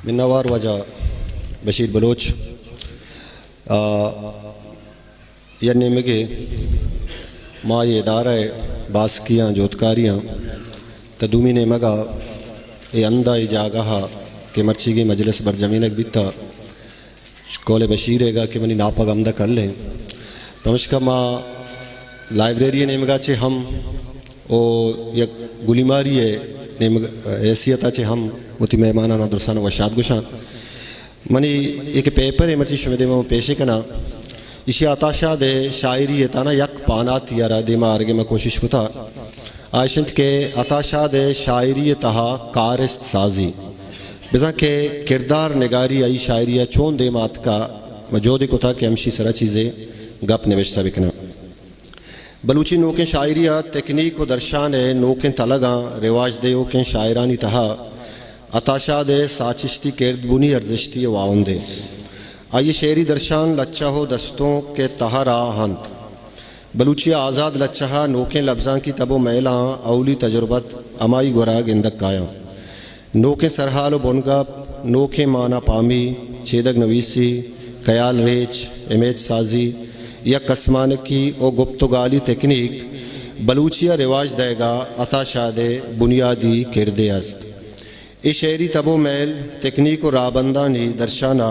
منتوار واجہ بشیر بلوچ۔ آ، یک نیمگے ما اے ادارہ ءِ باسکیاں جہدکاریاں، تہ دومی نیمگ ءَ اے ہند ءَ اے جاگہ ءَ کہ مرچیگیں مجلس برجمینگ بیتہ، قول بشیر ئیگ ءَ کہ منی ناپگ ہمدا کل ایں۔ پمشکا ما لائبریری ءِ نیمگ ءَ چہ ہم او یک گلیماری ءِ نیمگ، حیثیت ءَ چہ ہم وتی مہماناں درستاں وشات گوشاں۔ منی یک پیپرے مرچی شمئے دیما من پیش کناں۔ ایشی ءَ عطا شاد ءِ شاعری ءِ تہنا یک پاناتے ءَ را دیما آرگ ءِ ما کوشش کتا۔ آ اش انت کہ عطا شاد ءِ شاعری ءِ تہا کارست سازی، بزاں کہ کردار نگاری آئی شاعری ءَ چون دیما اتکا، ما جہدے کتا کہ ہمشی سرا چیزے گپ نبشتہ بکناں۔ بلوچی نوکیں شاعری ءَ تکنیک و درشان ءِ نوکیں تلگاں رواج دیوکیں شاعرانی تہا عطا شاد ءِ ساچشتی کرد بنی ارزشتی ءِ واہند انت۔ آئی ءِ شعری درشان لچہ و دستونک ءِ تہا را انت۔ بلوچی ءِ آزاد لچہ ءَ نوکیں لبزانکی تب و میلاں اولی تجربت ہمائی گورا گندگ کایاں۔ نوکیں سرحال و بنگپ، نوکیں مانا پامی، چیدگ نویسی، خیال ریچ، امیج سازی یا کسمانکی و گپتگالی تکنیک بلوچی ءَ رواج دئیگ ءَ عطا شاد ءِ بنیادی کردے است۔ اے شعری تب و میل، تکنیک و راہبندانی درشان ءَ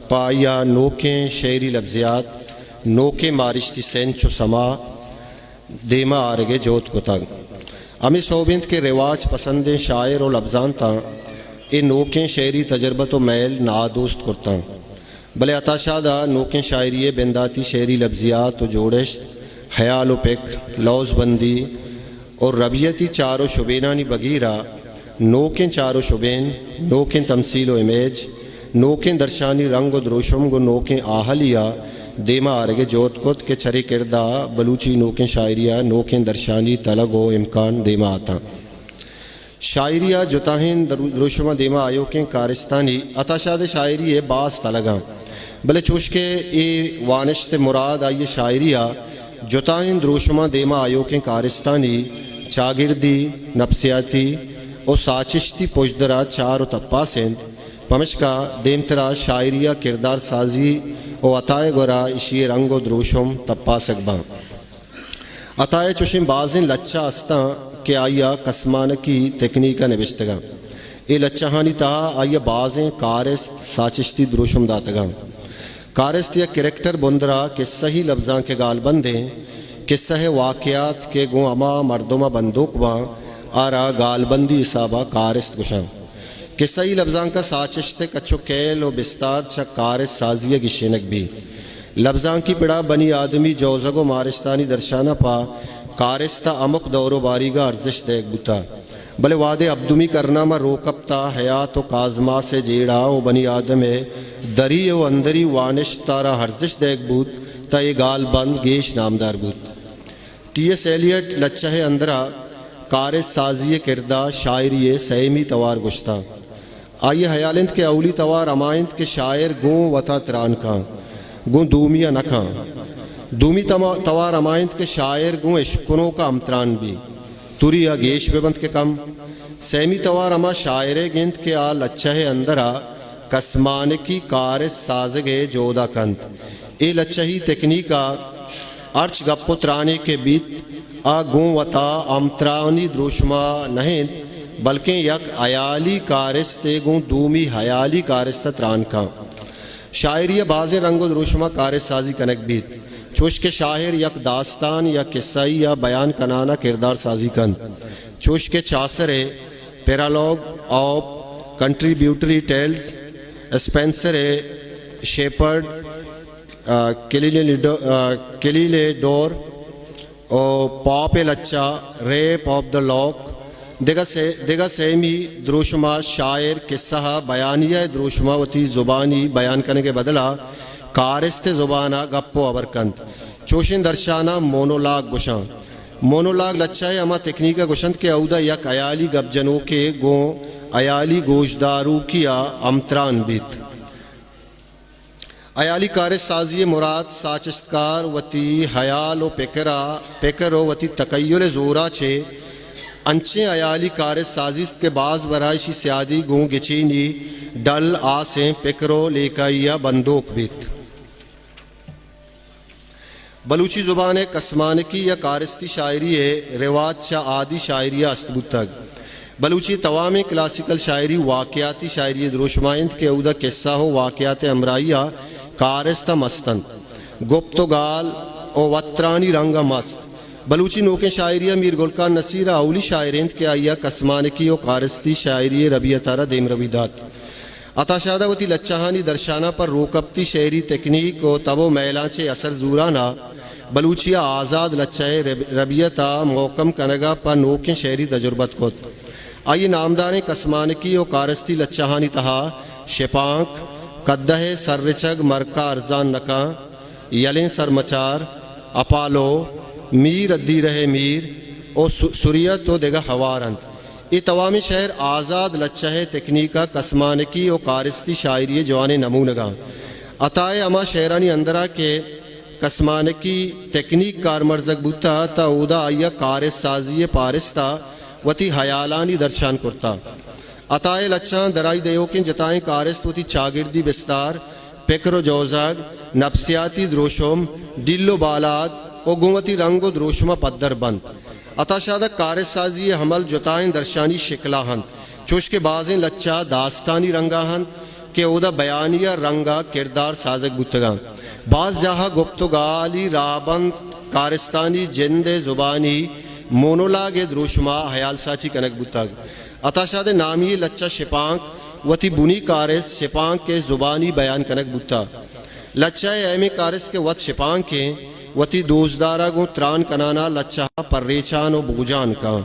پہ آئی ءَ نوکیں شعری لبزیات، نوکیں مارشتی سنچ و سما، دیما آرگ ءِ جہد کتگ۔ ہمے سوب انت کہ رواج پسندیں شاعر و لبزانتاں اے نوکیں شعری تجربت و میل نادوست کرتاں۔ بلے عطا شاد ءَ نوکیں شاعری ءِ بنداتی شعری لبزیات و جوڑشت، حیال و پکر، لوز بندی و ربیتی چار و شبینانی بگیر ءَ نوکیں چار و شبین، نوکیں تمثیل و امیج، نوکیں درشانی رنگ و دروشم گوں نوکیں آہلی ءَ دیما آرگ ءِ جہد کت کہ چرے کرد ءَ بلوچی نوکیں شاعری ءَ نوکیں درشانی تلگ و امکان دیما اتاں۔ شاعری ءَ جتاہیں درو-، دروشماں دیما آیوکیں کارستانی عطا شاد ءِ شاعری ءِ باز تلگاں، بلے چوش کہ اے وانشت ءِ مراد آئی ءِ شاعری ءَ جتاہیں دروشماں دیما آیوکیں کارستانی چاگردی، نپسیاتی و ساچشتی پژدر ءَ چار و تپاس انت، پمشکا دیمترا شاعری ءِ کردار سازی و عطا ءِ گورا ایشی ءِ رنگ و دروشم تپاسگ باں۔ عطا ءِ چوشیں بازیں لچہ استاں کہ آئی ءَ کسمانکی تکنیک ءَ نبشتگاں۔ اے لچہانی تہا آئی ءَ بازیں کارست ساچشتی دروشم داتگاں۔ کارست یک کریکٹر بندرا کسہی لبزانک ءِ گالبندیں، کسہ ءِ واقعات کہ گوں ہما مردم ءَ بندوک باں، آرا گالبندی حساب ءَ کارست گوشاں۔ کسہی لبزانک ءَ ساچشت ءِ کچ و کیل و بستار چہ کارست سازی ءَ گیشینگ بی۔ لبزانکی پڑا بنی آدمی جوزگ و مارشتانی درشان ءَ پہ کارست ءَ ہمک دور و باریگ ءَ ارزشت دئیگ بوتہ۔ بلے وہدے ہبدمی کرن ءَ ما روکپت ءَ حیات و کازماس ءِ جیڑہ و بنی آدم ءِ دری و اندری وانشت ءَ را ارزشت دئیگ بوت، تہ اے گالبند گیش نامدار بوت۔ ٹی ایس ایلیٹ لچہ ءِ اندرا کارست سازی ءِ کرد ءَ شاعری ءِ سیمی توار گوشتہ۔ آئی ءِ ہیال انت کہ اولی توار ہما انت کہ شاعر گوں وتا تران کن، گوں دومی ءَ نہ کن۔ دومی تما-، توار ہما انت کہ شاعر گوں اشکنوک ءَ ہمتران بی، توری ءَ گیش بہ بنت کہ کم۔ سیمی توار ہما شاعرے گنت کہ آ لچہ ءِ اندرا کسمانکی کارست سازگ ءِ جہد ءَ کنت۔ اے لچہی تکنیک ءَ ہرچ گپ و ترانے کہ بیت، آ گوں وتا ہمترانی دروشم ءَ نہ انت، بلکیں یک ہیالی کارستے گوں دومی ہیالی کارست ءَ تران کن۔ شاعری ءَ بازیں رنگ و دروشم ءَ کارست سازی کنگ بیت، چوش کہ شاعر یک داستان یا کسہ ءَ بیان کنان ءَ کردار سازی کنت، چوش کہ چاسر ءِ پیرالوگ آف کنٹریبیوٹری ٹیلز، اسپینسر ءِ شیپرڈ، آ، کلیلیڈو-، آ، کلیلیڈور و پاپ ءِ لچہ، ریپ آف دا لاک، دگہ سے-، دگہ سیمی دروشم ءَ شاعر کسہ ءَ بیانیہ ءِ دروشم ءَ وتی زبانی بیان کنگ ءِ بدل ءَ کارست ءِ زبان ءَ گپ و ہبر کنت۔ چوشیں درشان ءَ مونولاگ گوشاں۔ مونولاگ لچہ ءِ ہما تکنیک ءَ گوشنت کہ اودا یک ہیالی گپ جنوکے گوں ہیالی گوشداروکی ءَ ہمتران بیت۔ ہیالی کارست سازی ءِ مراد ساچشتکار وتی ہیال و پکر ءَ، پکر و وتی تکیل ءِ زور ءَ چہ انچیں ہیالی کارست سازی است کہ باز برا اشی سیادی گوں گچینی ڈل، آسیں پکر و لیکہی ء بندوک بیت۔ بلوچی زبان ء کسمانکی یا کارستی شاعری ء رواج چہ آدی شاعری ء است بوتگ۔ بلوچی توامیں کلاسیکل شاعری واقعاتی شاعری ء دروشم ء انت کہ اودا قصہ و واقعات ء ہمراہی ء کارست ہم است انت۔ گپت و گال و وترانی رنگ ہم است۔ بلوچی نوکیں شاعری ء میر گل خان نصیر ء اولی شاعر انت کہ آئی ء کسمانکی و کارستی شاعری ء ربیت ء را دیمروی دات۔ عطا شاد ء وتی لچہانی درشاناں پہ روکپتی شعری تکنیک و تب و میلاں چہ اثر زوران ء بلوچی ء آزاد لچہ ء رب-، ربیت ء محکم کنگ ء پہ نوکیں شعری تجربت کت۔ آئی ء نامداریں کسمانکی و کارستی لچہانی تہا شپانک، کدہ ء سر رچگ مرکا ارزان نکاں، یلیں سرمچار، اپالو، میر ادیرہ ء میر و سو-، سریت و دگہ ہوار انت۔ اے توامیں شعر آزاد لچہ ء تکنیک ء کسمانکی و کارستی شاعری ء جوانیں نمونگاں۔ عطا ء ہما شعرانی اندرا کہ کسمانکی تکنیک کارمرزگ بوتہ تہ اودا آئی ء کارست سازی ء پارست ء وتی ہیالانی درشان کرتہ۔ عطا ء لچہاں درائی دیوکیں جتائیں کارست وتی چاگردی بستار، پکر و جوزگ، نپسیاتی دروشم، ڈیل و بالاد و گوں وتی رنگ و دروشم ء پدر بنت۔ عطا شاد ء کارست سازی ء عمل جتائیں درشانی شکلا انت، چوش کہ بازیں لچہ داستانی رنگا انت کہ اودا بیانیہ رنگا کردار سازگ بوتگاں۔ باز جاہا گپت و گالی راہبند کارستانی جند ء زبانی مونولاگ ء دروشما ہیال ساچی کنگ بوتگ۔ عطا شاد ء نامی لچہ شپانک وتی بنی کارست شپانک ء زبانی بیان کنگ بوتہ۔ لچہ ء اہمیں کارست کہ وت شپانک ء وتی دوستدار ء گوں تران کنان ء لچہ ء پریچان و بوجان کن۔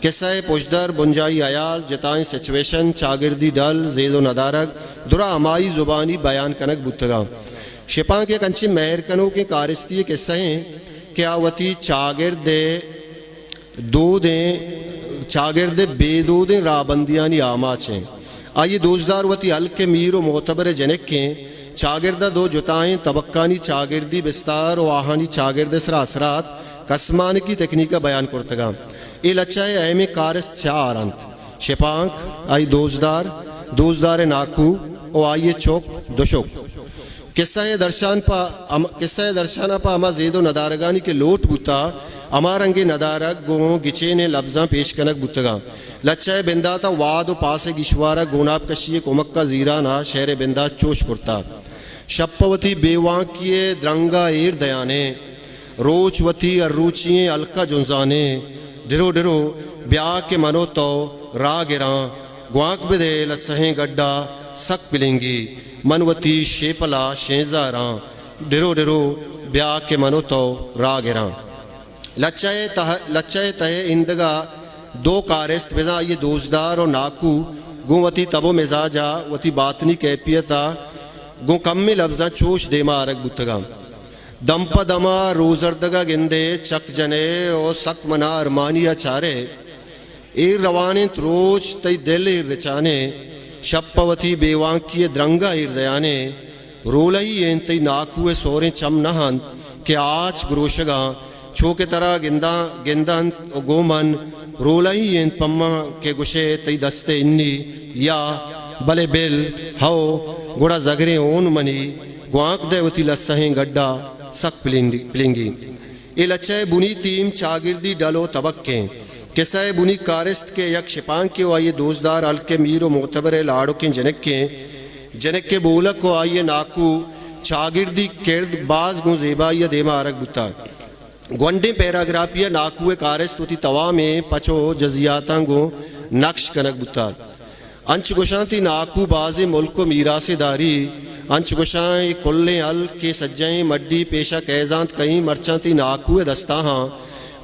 کسہ ء پژدر، بنجاہی ہیال، جتائیں سچویشن، چاگردی ڈل، زید و ندارگ درا ہمائی زبانی بیان کنگ بوتگاں۔ شپانک یک انچیں مہر کنوکیں کارستی ء کسہ ایں کہ آ وتی چاگرد ء دودیں، چاگرد ء بے دودیں راہبندیانی آماچ ایں۔ آئی ء دوستدار وتی ہلک ء میر و معتبر ء جنک ایں۔ چاگرد ء دو جتائیں طبقانی چاگردی بستار و آہانی چاگرد ء سرا اثرات کسمانکی تکنیک ء بیان کرتگاں۔ اے لچہ ء اہمیں کارست چار انت: شپانک، آئی دوستدار، دوستدار ء ناکو و آئی ء چک دشک۔ کسہ ء درشان پہ ہم-، کسہ ء درشان ء پہ ہما زید و ندارگانی کہ لوٹ بوتہ، ہما رنگیں ندارگ گوں گچینیں لبزاں پیش کنگ بوتگاں۔ لچہ ء بندات ء واد و پاس ء گیشوار ء گوناپ کشی ء کمک ء زیران ء شعر ء بندات چوش کرتہ: شپ ء وتی بے وانکی ء درنگ ء ایر دیانیں، روچ وتی ہر روچی ئیں ہلک ء جنزانیں۔ ڈرو ڈرو بیا کہ من و تو راہ گراں، گوانک بدے لسہیں گڈا سک پلنگی، من وتی شیپل ء شینزاراں۔ ڈرو ڈرو بیا کہ من و تو راہ گراں۔ لچہ ء تہ، لچہ ء تہ ء ایندگہ دو کارست بزاں آئی ء دوستدار و ناکو گوں وتی تب و مزاج ء وتی باطنی کیفیت ء گوں کمیں لبزاں چوش دیما آرگ بوتگاں: دم پہ دما روزردگ ء گندے، چک جنے و سک منا ارمانی ء چارے۔ ایر روان انت روچ تئی دل ایر رچانے، شپ پہ وتی بے وانکی ء درنگ ء ایر دیانے۔ رولہی انت تئی ناکو ء سوریں چم نہ انت کہ آچ گروشگاں، چو کہ ترا گنداں، گندنت و گوں من رولہی انت پماں کہ گشے تئی دست ء انی یا بلے بل، ہو، گڑا زگریں ہون منی، گوانک دئے وتی لسہیں گڈا سک پلنڈی-، پلنگی۔ اے لچہ ء بنی تیم چاگردی ڈل و تبک انت۔ کسہ ء بنی کارست کہ یک شپانکے و آئی ء دوستدار ہلک ء میر و معتبر ء لاڑکیں جنکے، جنک ء بولک و آئی ء ناکو چاگردی کرد باز گوں زیبائی ء دیما آرگ بوتگ۔ گونڈیں پیراگرافے ء ناکو ء کارست وتی توامیں پچ و جزیاتاں گوں نقش کنگ بوتگ۔ انچ گوشاں تئی ناکو بازیں ملک و میراثے داری، انچ گوشاں اے کلیں ہلک، اے سجہیں مڈی پیشا کئے زانت کئیں، مرچاں تئی ناکو ء دستا ہاں۔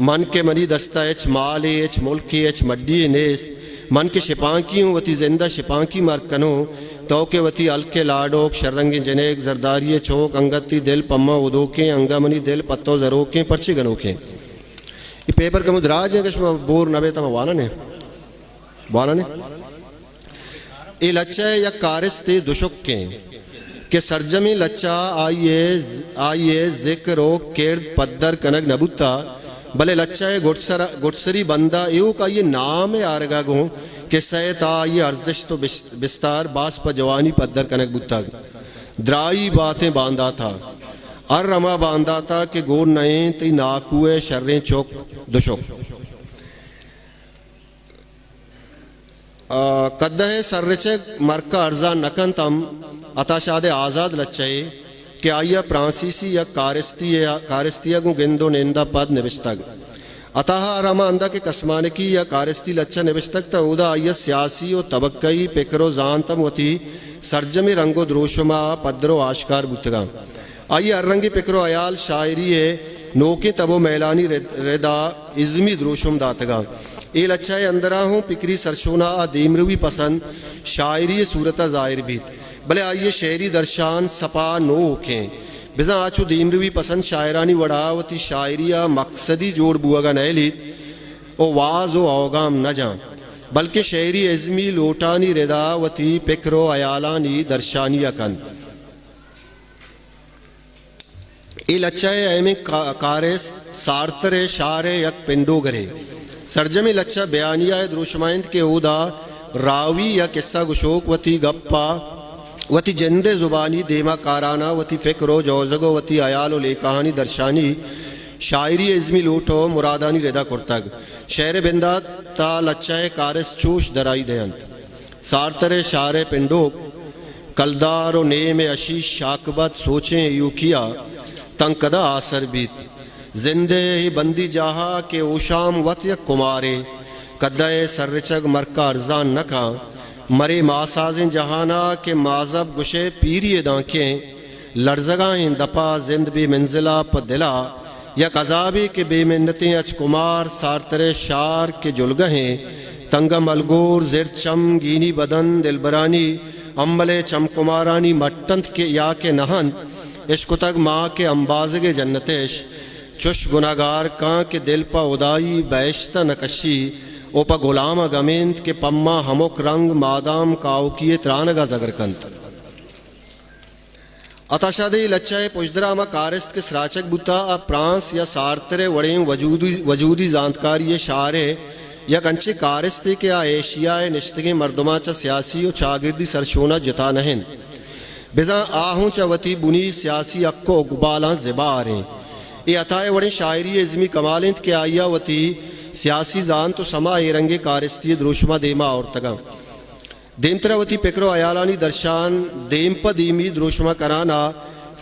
من کہ منی دستا ہچ مالے، ہچ ملکے، ہچ مڈی یے نیست۔ من کہ شپانکی اوں، وتی زندا شپانکی مرگ کنوں۔ تو کہ وتی ہلک ء لاڈوک، شررنگیں جنک، زرداری ء چوک، انگت تئی دل پما ودوکیں، انگہ منی دل پہ تو زروکیں، پرچے گنوکیں؟ اے پیپر کمو دراج انت، اگہ شما بور نہ بیت، ما وانن ایں۔ بوالان ء اے لچہ ء یک کارستے دشکیں کہ سرجمیں لچہ ء آئی ء ز-، آئی ء ذکر و کرد پدر کنگ نہ بوتہ، بلے لچہ ءِ گڈسر-، گڈسری بند ءَ ایوک آئی ءِ نام ءِ آرگ ءَ گوں کسہ ءِ تہا آئی ءِ ارزشت ءُ بش-، بستار باز پہ جوانی پدر کنگ بوتگ۔ دراہی باتیں باندات ءَ، ہر ہما باندات ءَ کہ گون نہ اِنت، تئی ناکو ءِ شریں چک دشک۔ آ، کدہ ءِ سررچگ مرک ءَ ارزان نہ کنت ہم عطا شاد ءِ آزاد لچہ ءَ کہ آئی ءَ پرانسیسی یک کارستی ءَ، کارستی ءَ گوں گند ءُ نند ءَ پد نبشتگ۔ عطا ءَ ہر ہما ہند ءَ کہ کسمانکی یا کارستی لچہ نبشتگ تہ اودا آئی ءَ سیاسی ءُ طبقہ ئی پکر ءُ زانت ہم وتی سرجمیں رنگ ءُ دروشم ءَ پدر ءُ آشکار بوتگ اَنت۔ آئی ءِ ہر رنگیں پکر ءُ ہیال شاعری ءِ نوکیں تب ءُ مئیلانی رد-، رد ءَ ازمی دروشم داتگ اَنت۔ اے لچہ ءِ اندر ءَ ہوں پکری سرشون ءَ دیمروی پسند شاعری ءِ صورت ءَ ظاہر بیت، بلے آئی ءِ شعری درشان سپا نوک اِنت۔ بزاں آ چو دیمروی پسند شاعرانی وڑ ءَ وتی شاعری ءَ مقصدی جوڑ بوگ ءَ نئیلیت ءُ واز ءُ اوگام نہ جنت، بلکیں شعری ازمی لوٹانی رد ءَ وتی پکر ءُ ہیالانی درشانی ءَ کنت۔ اے لچہ ءِ ایمیں کا-، کارست سارتر ءِ شار ءِ یک پنڈوگرے۔ سرجمیں لچہ بیانیہ ءِ دروشم ءَ اِنت کہ اودا راوی یا کسہ گشوک وتی گپ ءَ وتی جند ءِ زبانی دیما کاران ءَ وتی فکر ءُ جوزگ ءُ وتی ہیال ءُ لیکہانی درشانی شاعری ءِ ازمی لوٹ ءُ مرادانی رد ءَ کرتگ۔ شعر ءِ بندات ءَ لچہ ءِ کارست چوش درائی دئینت۔ سارتر ءِ شار ءِ پنڈوک، کلدار ءُ نیم ءِ حشیش شاکبت سوچیں ایوکی ءَ تنکدہ آسر بیت۔ زند ءِ اے بندی جاہ ءَ کہ اوشام وت یک کمارے، کدہ ءِ سررچگ مرک ءَ ارزان نہ کن، مرے ماہسازیں جہان ءَ کہ مازب گشئے پیری ءِ دانکیں لرزگاہیں دپ ءَ زند بے منزل ءَ پہ دل ءَ یک عذابے کہ بے منتیں اچ کمار سارتر ءِ شار کہ جلگہیں تنگہ ملگور، زرد چم، گینی بدن، دلبرانی امل ءِ چمکمارانی مٹ اَنت کہ یا کہ نہ اَنت، اشکتگ ماں کہ امبازگ ءِ جنت اِش چش گناہگار کاں کہ دل پہ ہدائی بہشت ءَ نہ کشی ءُ پہ گلام ءَ گمینت کہ پما ہمک رنگ مادام کاہوکی ءِ ترانگ ءَ زگر کنت۔ عطا شاد ءِ لچہ ءِ پژدر ءَ ہما کارست کہ سراچگ بوتہ، آ پرانس یا سارتر ءِ وڑیں وجودی، وجودی زانتکاری ءِ شار ءِ یک انچیں کارستے کہ آ ایشیا ءِ نشتگیں مردماں چہ سیاسی ءُ چاگردی سرشون ءَ جتا نہ اِنت، بزاں آ ہوں چہ وتی بنی سیاسی حق ءُ اقبالاں زبہر اِنت۔ اے عطا ءِ وڑیں شاعری ءِ ازمی کمال اِنت کہ آئی ءَ وتی سیاسی زانت ءُ سما اے رنگیں کارستی ءِ دروشم ءَ دیما آورتگ اَنت۔ دیمترا وتی پکر ءُ ہیالانی درشان دیم پہ دیمی دروشم ءَ کنان ءَ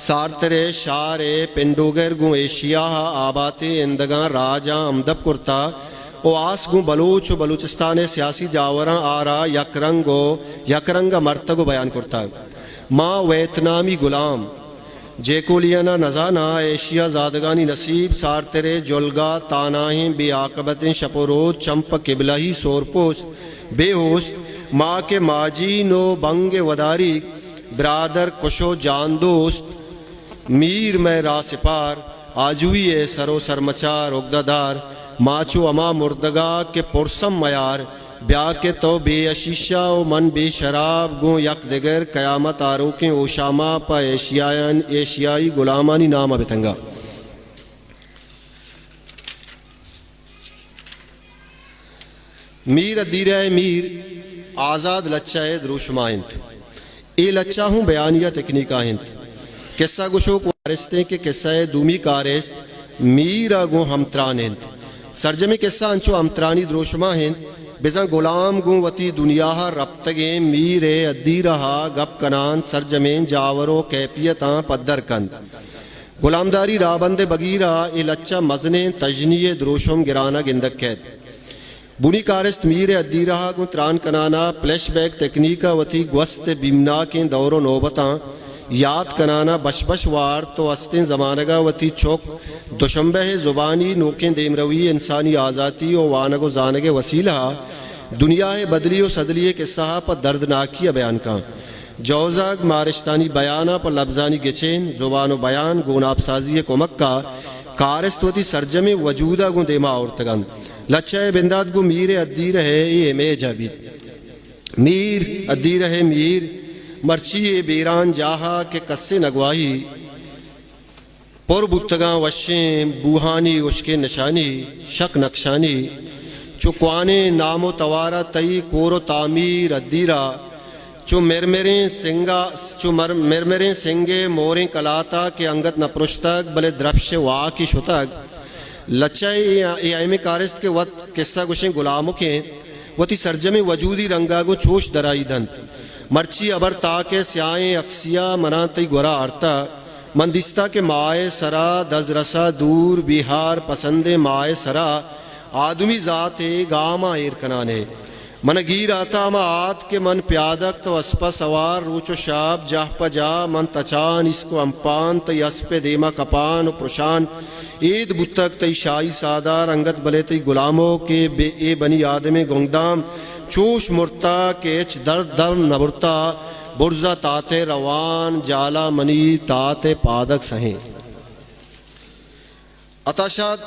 سارتر ءِ شار ءِ پنڈوگر گوں ایشیا ءَ آباتیں ایندگاں راجاں ہمدپ کرتہ ءُ آس گوں بلوچ ءُ بلوچستان ءِ سیاسی جاوراں آرا یک رنگ ءُ یک رنگ ءَ مرتگ ءُ بیان کرتگ۔ ماں ویتنامی گلام جیکولین ءَ نزاناں ایشیا زادگانی نصیب سارتر ءِ جلگا تاناہیں بے عاقبتیں شپ ءُ روچ چم پہ قبلہی سورپوست بے ہوست، ما کہ ماجین ءُ بنگ ءِ وداریگ، برادر کش ءُ جان دوست، میر مئے راہ سپار، آجوئی ءِ سر ءُ سرمچار، اگدہ دار، ما چو ہما مردگا کہ پرسم میار، بیا کہ تو بے حشیشا ءُ من بے شراب گوں یک دگر قیامت آروکیں ہوشاما پہ ایشیایان-، ایشیائی گلامانی نام ءَ بتنگا۔ میر ادیرہ ءِ میر آزاد لچہ ءِ دروشم ءَ اِنت۔ اے لچہ ہوں بیانیہ تکنیک ءَ اِنت۔ کسہ گشوک وارستیں کہ کسہ ءِ دومی کارست میر ءَ گوں ہمتران اِنت۔ سرجمیں کسہ انچو ہمترانی دروشم ءَ اِنت، بزاں گلام گوں وتی دنیا ءَ رپتگیں میر ءِ ادیرہ ءَ گپ کنان سرجمیں جاور ءُ کیپیتاں پدر کنت۔ گلامداری راہبند ءِ بگیر ءَ اے لچہ مزنیں تژنی ءِ دروشم گران ءَ گندگ کئیت۔ بنی کارست میر ءِ ادیرہ ءَ گوں تران کنان ءَ فلیش بیک تکنیک ءَ وتی گوست ءِ بیمناکیں دور ءُ نوبتاں یات کنان ءَ بش بش وارت ءُ ہستیں زمانگ ءَ وتی چک دوشمبہ ءِ زبانی نوکیں دیمروی، انسانی آزاتی ءُ وانگ ءُ زانگ ءِ وسیلہ ءَ دنیا ءِ بدلی ءُ سدلی ءِ کسہ ءَ پہ دردناکی ءَ بیان کنت۔ جوزگ، مارشتانی بیان ءَ پہ لبزانی گچین، زبان ءُ بیان، گوناپ سازی ءِ کمک ءَ کارست وتی سرجمیں وجود ءَ گوں دیما آورتگ اَنت۔ لچہ ءِ بندات گوں میر ءِ ادیرہ ءِ اے امیج ءَ بیت۔ میر، ادیرہ ءِ میر، مرچی اے بیران جاہ ءَ کہ کسے نگواہی، پر بوتگاں وشیں بوہانی ہشکیں نشانی، شک نقشانی، چو کوانیں نام و توارا تئی کور و تعمیر ادیرا، چو مرمریں سنگا، چو مر-، مرمریں سنگے موریں کلاتا کہ انگت نہ پرشتگ، بلے درپش واکی شتگ۔ لچہ اے، اے ایمیں کارست کہ وت قصہ گوشیں گلامکیں، وتی سرجمیں وجودی رنگا گوں چوش درائی دنت۔ مرچی ابر تاکے سیاہیں عکسیا مناں تئی گورا آرتا۔ من دیستا کہ ماہ ء سرا دزرسا دور بیہار پسندیں ماہ ء سرا آدمی ذات ء گاماں ایر کنان ء۔ من گیر آتا ہما آتک کہ من پیادگ تو اسپا سوار روچ و شاپ جاہ پہ جاہ من تچان اسک و امپان تئی اسپ ء دیما کپان و پرشان اید بوتگ تئی شاہی سادار انگت بلے تئی گلامو کہ بے اے بنی آدمیں گنگدام چوش مرتا کہ ہچ درد دم نہ برتا۔ برزا تاتے روان جالا منی تاتے پادگ سہیں۔ عطا شاد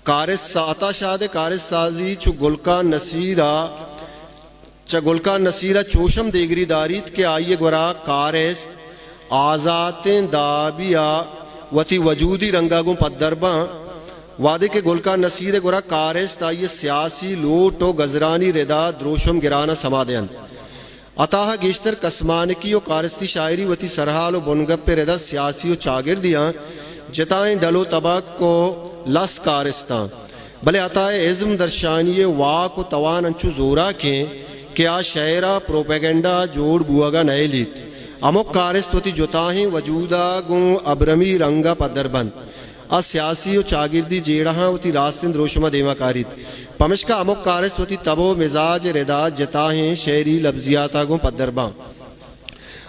کارست سا-، عطا شاد کارست سازی چو گلکان نصیرا، چہ گلکان نصیرا چوشم دیگری داریت کہ آئی گورا کارست آزاتیں دابیا وتی وجودی رنگا گوں پدر باں۔ وہدے کہ گلکان نصیر گورا کارست آئی سیاسی لوٹ و گزرانی ردا دروشم گرانا سما دینت۔ عطا ء گیشتر کسمانکی و کارستی شاعری وتی سرحال و بنگپ ء ردا سیاسی و چاگردیاں جتائیں ڈل و تبک و لس کارستاں، بلے عطا ء ازم درشانی ء واک و توان انچو زوراکیں کہ آ شعر ء پروپیگنڈا جوڑ بوہگا نئیلیت۔ ہمک کارست وتی جتاہیں وجودا گوں ابرمی رنگا پدر بنت۔ آ سیاسی و چاگردی جیڑہاں وتی راستیں دروشم ء دیما کاریت۔ پمشکا ہمک کارست وتی تب و مزاج ء ردا جتاہیں شعری لبزیات ء گوں پدر باں۔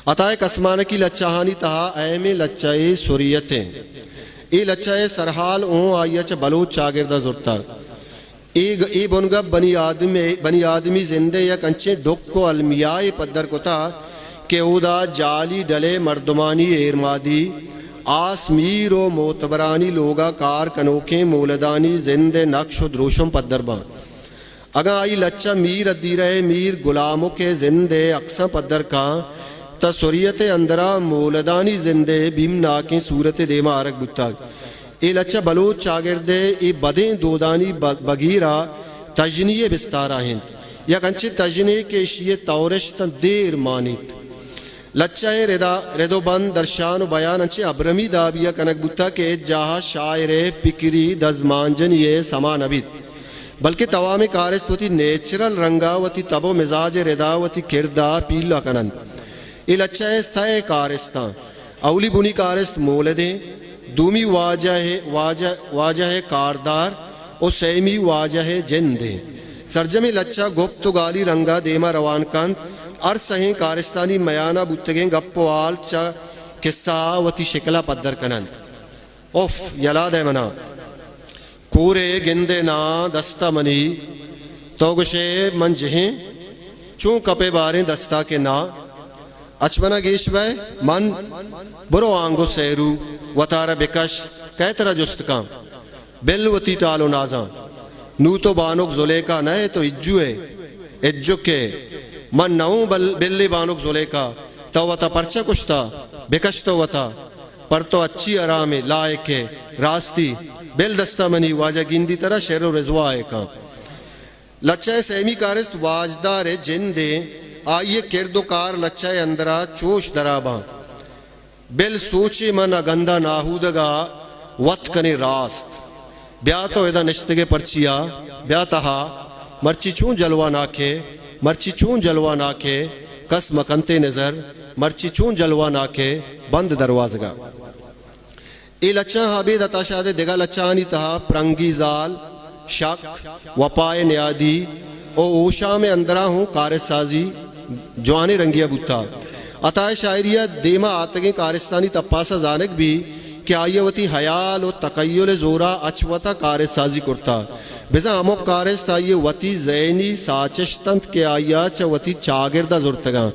عطا ء کسمانکی لچہانی تہا اہمیں لچہ ء سریت انت۔ اے لچہ ء سرحال اوں آئی ء چہ بلوچ چاگرد ء زرتگ۔ اے گ-، اے بنگپ بنی آدم ء، بنی آدمی زند ء یک انچیں ڈک و المیائے پدر کتا کہ اودا جعلی ڈلے مردمانی ایرمادی، آس میر و معتبرانی لوگا کار کنوکیں مولدانی زند ء نقش و دروشم پدر باں۔ اگاں آئی لچہ میر ادیرہ ء میر گلامک ء زند ء عکساں پدر کاں، تہ سریت ء اندرا مولدانی زند ء بیمناکیں صورت ء دیما آرگ بوتگ۔ اے لچہ بلوچ چاگرد ء اے بدیں دودانی ب-، بگیرا تژنی ء بستارا انت۔ یک انچیں تژنے کہ اشی ء تورشت دیر مانیت۔ لچہ ء ردا، رد و بند، درشان و بیان انچیں ابرمی دابی ء کنگ بوتگ کہ ہچ جاہ ء شاعر ء پکری دزمانجنی ء سما نہ بیت، بلکیں توامیں کارست وتی نیچرل رنگ ء وتی تب و مزاج ء ردا وتی کرد ء پیلہ کن انت۔ اے لچہ ء سئے کارستاں۔ اولی بنی کارست مولدیں، دومی واجہ ء، واجہ، واجہ ء کاردار، و سیمی واجہ ء جند انت۔ سرجمیں لچہ گپت و گالی رنگا دیما روان کنت۔ ہر سہیں کارستانی میانا بوتگیں گپ و حال چہ قصہ ء وتی شکلا پدر کن انت۔ اف، یلا دئے منا۔ کورے گندے نا دستا منی۔ تو گشے من جہیں۔ چون کپے باریں دستا کہ نا۔ اچ منا گیش بئے، من برو آنگو سیرو، وتارا بکش، کئے ترا جست کن؟ بل وتی ٹال و نازاں۔ نوں تو بانک زلیخا نہ ئے، تو اجو ئے، اجک ئے۔ من نہ اوں بل-، بلے بانک زلیخا، تو وتا پرچا کشتا؟ بکش تو وتا، پر تو اچی حرام ئے، لائق ئے۔ راستی، بل دستا منی، واجہ گندی ترا شر و رسوا ئے کاں۔ لچہ ء سیمی کارست واجدار ء جند ء، آئی ء کرد و کار لچہ ء اندرا چوش دراباں۔ بل سوچے من ء گندا ناہودگ ء وت کنے راست۔ بیا تو ادا نشتگ ئے پرچیا؟ بیا تہا۔ مرچی چون جلوہ ناکے، مرچی چون جلوہ ناکے، کس مکنتے نظر، مرچی چون جلوہ ناکے، بند دروازگا۔ اے لچہاں ابید عطا شاد ء دگہ لچہانی تہا پرنگی زال، شک، وپا ء نیادی و ہوشام ء اندرا ہوں کارست سازی جوانیں رنگے ء بوتا۔ عطا ء شاعری ء دیما آتگیں کارستانی تپاس ء زانگ بی کہ آئی ء وتی ہیال و تخیل ء زورا اچ وتا کارست سازی کرتا۔ بزاں ہمک کارست آئی ء وتی ذہنی ساچشت انت کہ آئی ء چہ وتی چاگرد ء زرتگاں۔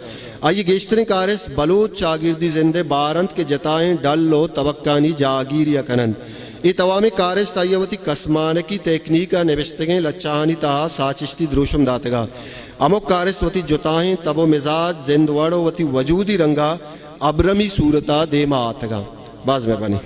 آئی ء گیشتریں کارست بلوچ چاگردی زند ء بار انت کہ جتائیں ڈل و تبکانی جاگیری ء کن انت۔ اے توامیں کارست آئی ء وتی کسمانکی تکنیک ء نبشتگیں لچہانی تہا ساچشتی دروشم داتگ ء ہمک کارست وتی جتاہیں تب و مزاج، زند وڑ و وتی وجودی رنگ ء ابرمی صورت ء دیما آتگ ء۔ باز مہربانی۔